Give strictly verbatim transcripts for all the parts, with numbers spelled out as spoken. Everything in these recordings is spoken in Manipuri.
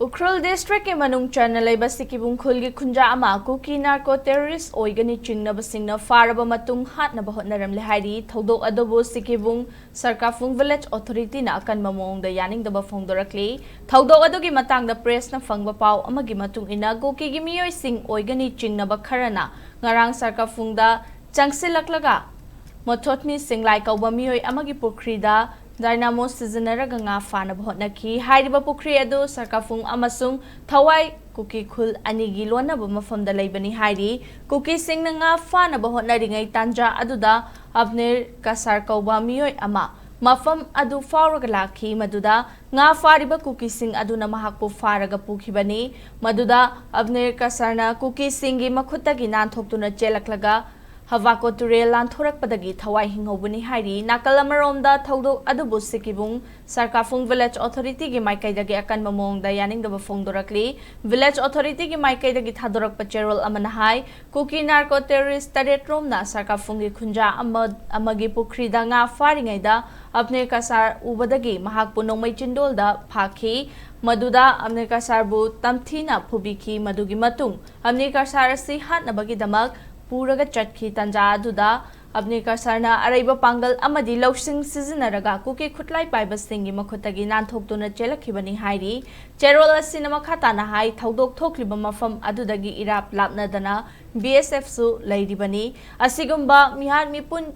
ꯎꯈ꯭ꯔꯨꯜ ꯗꯤꯁꯇ꯭ꯔꯤꯛꯀꯤ ꯃꯅꯨꯡ ꯆꯟꯅ ꯂꯩꯕ ꯁꯤꯀꯤꯕꯨꯡ ꯈꯨꯜꯒꯤ ꯈꯨꯟꯖꯥ ꯑꯃ ꯀꯨꯀꯤ ꯅꯥꯔꯀꯣ ꯇꯦꯔꯣꯔꯤꯁ꯭ꯠ ꯑꯣꯏꯒꯅꯤ ꯆꯤꯡꯅꯕꯁꯤꯡꯅ ꯐꯥꯔꯕ ꯃꯇꯨꯡ ꯍꯥꯠꯅꯕ ꯍꯣꯠꯅꯔꯝꯂꯦ ꯍꯥꯏꯔꯤ꯫ ꯊꯧꯗꯣꯛ ꯑꯗꯨꯕꯨ ꯁꯤꯀꯤꯕꯨꯡ ꯁꯔꯀꯥꯐꯨꯡ ꯚꯤꯂꯦꯖ ꯑꯣꯊꯣꯔꯤꯇꯤꯅ ꯑꯀꯟꯕ ꯃꯑꯣꯡꯗ ꯌꯥꯅꯤꯡꯗꯕ ꯐꯣꯡꯗꯣꯔꯛꯂꯤ꯫ ꯊꯧꯗꯣꯛ ꯑꯗꯨꯒꯤ ꯃꯇꯥꯡꯗ ꯄ꯭ꯔꯦꯁꯅ ꯐꯪꯕ ꯄꯥꯎ ꯑꯃꯒꯤ ꯃꯇꯨꯡ ꯏꯟꯅ, ꯀꯨꯀꯤꯒꯤ ꯃꯤꯑꯣꯏꯁꯤꯡ ꯑꯣꯏꯒꯅꯤ ꯆꯤꯡꯅꯕ ꯈꯔꯅ ꯉꯔꯥꯡ ꯁꯔꯀꯥꯐꯨꯡꯗ ꯆꯪꯁꯤꯜꯂꯛꯂꯒ ꯃꯣꯊꯣꯠꯃꯤ ꯁꯤꯡꯂꯥꯏ ꯀꯧꯕ ꯃꯤꯑꯣꯏ ꯑꯃꯒꯤ ꯄꯨꯈ꯭ꯔꯤꯗ ꯗꯥꯏꯅꯥꯃꯣ ꯁꯤꯖꯤꯟꯅꯔꯒ ꯉꯥ ꯐꯥꯅꯕ ꯍꯣꯠꯅꯈꯤ꯫ ꯍꯥꯏꯔꯤꯕ ꯄꯨꯈ꯭ꯔꯤ ꯑꯗꯨ ꯁꯔꯀꯥꯐꯨꯡ ꯑꯃꯁꯨꯡ ꯊꯋꯥꯏ ꯀꯨꯀꯤ ꯈꯨꯜ ꯑꯅꯤꯒꯤ ꯂꯣꯟꯅꯕ ꯃꯐꯝꯗ ꯂꯩꯕꯅꯤ ꯍꯥꯏꯔꯤ꯫ ꯀꯨꯀꯤꯁꯤꯡꯅ ꯉꯥ ꯐꯥꯅꯕ ꯍꯣꯠꯅꯔꯤꯉꯩ ꯇꯥꯟꯖꯥ ꯑꯗꯨꯗ ꯑꯕꯅꯤꯔ ꯀꯁꯥꯔ ꯀꯧꯕ ꯃꯤꯑꯣꯏ ꯑꯃ ꯃꯐꯝ ꯑꯗꯨ ꯐꯥꯎꯔꯒ ꯂꯥꯛꯈꯤ, ꯃꯗꯨꯗ ꯉꯥ ꯐꯥꯔꯤꯕ ꯀꯨꯀꯤꯁꯤꯡ ꯑꯗꯨꯅ ꯃꯍꯥꯛꯄꯨ ꯐꯥꯔꯒ ꯄꯨꯈꯤꯕꯅꯤ꯫ ꯃꯗꯨꯗ ꯑꯕꯅꯤꯔ ꯀꯁꯥꯔꯅ ꯀꯨꯀꯤꯁꯤꯡꯒꯤ ꯃꯈꯨꯠꯇꯒꯤ ꯅꯥꯟꯊꯣꯛꯇꯨꯅ ꯆꯦꯜꯂꯛꯂꯒ ꯍꯋꯥꯀꯣ ꯇꯨꯔꯦꯜ ꯂꯥꯟꯊꯣꯔꯛꯄꯗꯒꯤ ꯊꯋꯥꯏ ꯍꯤꯡꯍꯧꯕꯅꯤ ꯍꯥꯏꯔꯤ꯫ ꯅꯥꯀꯜ ꯑꯃꯔꯣꯝꯗ ꯊꯧꯗꯣꯛ ꯑꯗꯨꯕꯨ ꯁꯤꯀꯤꯕꯨꯡ ꯁꯔꯀꯥꯐꯨꯡ ꯚꯤꯂꯦꯖ ꯑꯣꯊꯣꯔꯤꯇꯤꯒꯤ ꯃꯥꯏꯀꯩꯗꯒꯤ ꯑꯀꯟꯕ ꯃꯑꯣꯡꯗ ꯌꯥꯅꯤꯡꯗꯕ ꯐꯣꯡꯗꯣꯔꯛꯂꯤ꯫ ꯚꯤꯂꯦꯖ ꯑꯣꯊꯣꯔꯤꯇꯤꯒꯤ ꯃꯥꯏꯀꯩꯗꯒꯤ ꯊꯥꯗꯣꯔꯛꯄ ꯆꯦꯔꯣꯜ ꯑꯃꯅ ꯍꯥꯏ, ꯀꯨꯀꯤ ꯅꯥꯔꯀꯣ ꯇꯦꯔꯣꯔꯤꯁ꯭ꯠ ꯇꯔꯦꯠ ꯔꯣꯝꯅ ꯁꯔꯀꯥꯐꯨꯡꯒꯤ ꯈꯨꯟꯖꯥ ꯑꯃ, ꯑꯃꯒꯤ ꯄꯨꯈ꯭ꯔꯤꯗ ꯉꯥ ꯐꯥꯔꯤꯉꯩꯗ ꯑꯕꯅꯤꯔ ꯀꯁꯥꯔ ꯎꯕꯗꯒꯤ ꯃꯍꯥꯛꯄꯨ ꯅꯣꯡꯃꯩ ꯆꯤꯟꯗꯣꯜꯗ ꯐꯥꯈꯤ꯫ ꯃꯗꯨꯗ ꯑꯕꯅꯤꯔ ꯀꯁꯥꯔꯕꯨ ꯇꯝꯊꯤꯅ ꯐꯨꯕꯤꯈꯤ꯫ ꯃꯗꯨꯒꯤ ꯃꯇꯨꯡ ꯑꯕꯅꯤꯔ ꯀꯁꯥꯔ ꯑꯁꯤ ꯍꯥꯠꯅꯕꯒꯤꯗꯃꯛ ꯄꯨꯔꯒ ꯆꯠꯈꯤ꯫ ꯇꯥꯟꯖꯥ ꯑꯗꯨꯗ ꯑꯕꯅꯤꯔ ꯀꯁꯥꯔꯅ ꯑꯔꯩꯕ ꯄꯥꯡꯒꯜ ꯑꯃꯗꯤ ꯂꯧꯁꯤꯡ ꯁꯤꯖꯤꯟꯅꯔꯒ ꯀꯨꯀꯤ ꯈꯨꯠꯂꯥꯏ ꯄꯥꯏꯕꯁꯤꯡꯒꯤ ꯃꯈꯨꯠꯇꯒꯤ ꯅꯥꯟꯊꯣꯛꯇꯨꯅ ꯆꯦꯜꯂꯛꯈꯤꯕꯅꯤ ꯍꯥꯏꯔꯤ꯫ ꯆꯦꯔꯣꯜ ꯑꯁꯤꯅ ꯃꯈꯥ ꯇꯥꯅ ꯍꯥꯏ, ꯊꯧꯗꯣꯛ ꯊꯣꯛꯂꯤꯕ ꯃꯐꯝ ꯑꯗꯨꯗꯒꯤ ꯏꯔꯥꯞ ꯂꯥꯞꯅꯗꯅ ꯕꯤ ꯑꯦꯁ ꯑꯦꯐꯁꯨ ꯂꯩꯔꯤꯕꯅꯤ꯫ ꯑꯁꯤꯒꯨꯝꯕ ꯃꯤꯍꯥꯠ ꯃꯤꯄꯨꯟ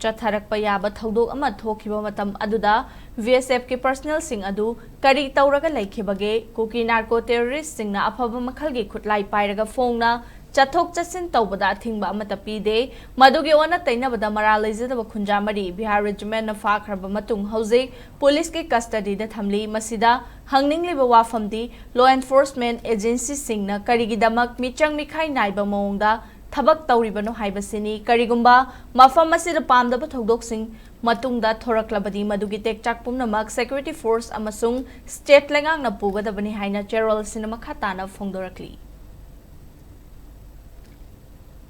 ꯆꯠꯊꯔꯛꯄ ꯌꯥꯕ ꯊꯧꯗꯣꯛ ꯑꯃ ꯊꯣꯛꯈꯤꯕ ꯃꯇꯝ ꯑꯗꯨꯗ ꯕꯤ ꯑꯦꯁ ꯑꯦꯐꯀꯤ ꯄꯔꯁꯅꯦꯜꯁꯤꯡ ꯑꯗꯨ ꯀꯔꯤ ꯇꯧꯔꯒ ꯂꯩꯈꯤꯕꯒꯦ? ꯀꯨꯀꯤ ꯅꯥꯔꯀꯣ ꯇꯦꯔꯣꯔꯤꯁ꯭ꯠꯁꯤꯡꯅ ꯑꯐꯕ ꯃꯈꯜꯒꯤ ꯈꯨꯠꯂꯥꯏ ꯄꯥꯏꯔꯒ ꯐꯣꯡꯅ ꯆꯠꯊꯣꯛ ꯆꯠꯁꯤꯟ ꯇꯧꯕꯗ ꯑꯊꯤꯡꯕ ꯑꯃꯠꯇ ꯄꯤꯗꯦ꯫ ꯃꯗꯨꯒꯤ ꯑꯣꯟꯅ ꯇꯩꯅꯕꯗ ꯃꯔꯥꯜ ꯂꯩꯖꯗꯕ ꯈꯨꯟꯖꯥ ꯃꯔꯤ ꯕꯤꯍꯥꯔ ꯔꯦꯖꯤꯃꯦꯟꯠꯅ ꯐꯥꯈ꯭ꯔꯕ ꯃꯇꯨꯡ ꯍꯧꯖꯤꯛ ꯄꯨꯂꯤꯁꯀꯤ ꯀꯁꯇꯗꯤꯗ ꯊꯝꯂꯤ꯫ ꯃꯁꯤꯗ ꯍꯪꯅꯤꯡꯂꯤꯕ ꯋꯥꯐꯝꯗꯤ, ꯂꯣ ꯑꯦꯟꯐꯣꯔꯁꯃꯦꯟꯠ ꯑꯦꯖꯦꯟꯁꯤꯁꯤꯡꯅ ꯀꯔꯤꯒꯤꯗꯃꯛ ꯃꯤꯆꯪ ꯃꯤꯈꯥꯏ ꯅꯥꯏꯕ ꯃꯑꯣꯡꯗ ꯊꯕꯛ ꯇꯧꯔꯤꯕꯅꯣ ꯍꯥꯏꯕꯁꯤꯅꯤ꯫ ꯀꯔꯤꯒꯨꯝꯕ ꯃꯐꯝ ꯑꯁꯤꯗ ꯄꯥꯝꯗꯕ ꯊꯧꯗꯣꯛꯁꯤꯡ ꯃꯇꯨꯡꯗ ꯊꯣꯔꯛꯂꯕꯗꯤ, ꯃꯗꯨꯒꯤ ꯇꯦꯛꯆꯥꯛ ꯄꯨꯝꯅꯃꯛ ꯁꯦꯀ꯭ꯌꯨꯔꯤꯇꯤ ꯐꯣꯔꯁ ꯑꯃꯁꯨꯡ ꯁ꯭ꯇꯦꯠ ꯂꯩꯉꯥꯛꯅ ꯄꯨꯒꯗꯕꯅꯤ ꯍꯥꯏꯅ ꯆꯦꯔꯣꯜ ꯑꯁꯤꯅ ꯃꯈꯥ ꯇꯥꯅ ꯐꯣꯡꯗꯣꯔꯛꯂꯤ꯫